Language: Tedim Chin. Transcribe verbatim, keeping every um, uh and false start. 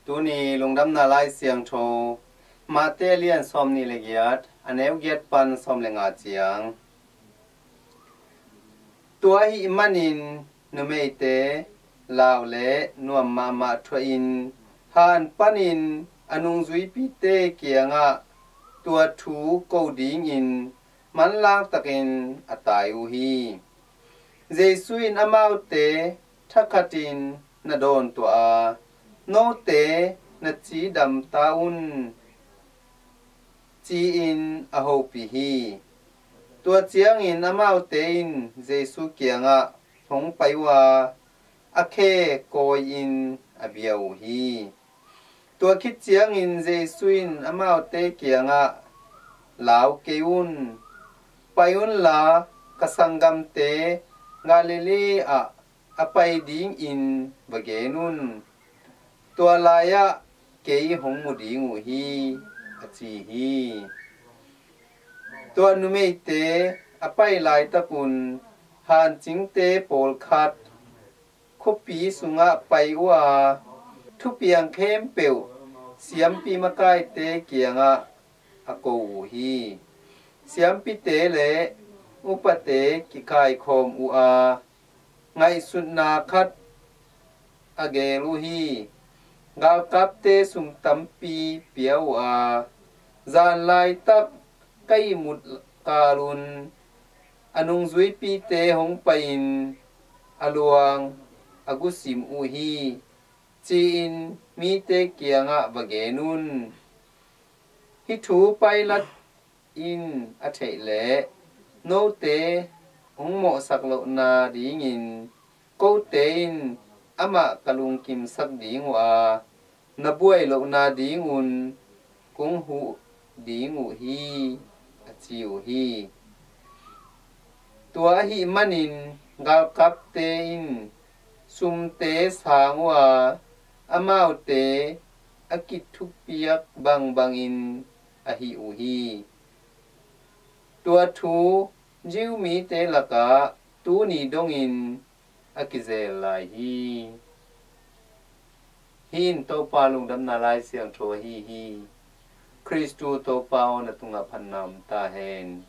Tuni lungdamna lai siangtho, Mate a lian sawm nih le giat, a neu giat pan sawm le nga ciang. Tua ahih manin numeite lau le nuam mahmah thuahin han panin a nungzuipite kiangah tua thu ko dingin manlang takin a tai uh hi. Jesu in amaute thakhatin na dawn tuah a, note na cidam ta un, ci-in a hopih hi. Tua ciangin amaute in Jesu kiangah hong pai uh a, a khe kawi-in a bia uh hi. Tua khit ciangin Jesu in amaute kiangah, lau kei un, pai unla ka sanggamte Galilee ah a pai dingin va gen un. Tua lai-ah kei hong mu ding uh hi, a ci hi. Tua numeite a pai laitakun hancingte pawlkhat khuapi sungah pai uh a, thupiang khempeuh siampi makaite kiangah a ko uh hi. Siampite le upate kikaikhawm uh a, ngaihsutna khat a geel uh hi. Galkapte sum tampi pia uh a, zan laitak ka ihmut kalun a nungzuipite hong pai-in a luang a gusim uh hi, ci-in mite kiangah va gen un. Hih thu Pilat in a theih leh note hong mawhsak lohna dingin kote in amah ka lungkimsak ding uh a, na buai lohna dingun kong huh ding uh hi, a ci uh hi. Tua ahih manin galkapte in sumte sang uh a, amaute a kithupiak bangbangin a hih uh hi. Tua thu Jew mite lakah tuni dongin a kizel lai hi. Hih in Topa lungdamna lai siangtho ahi hi. Khristu Topa aw, na tungah phatna om ta hen.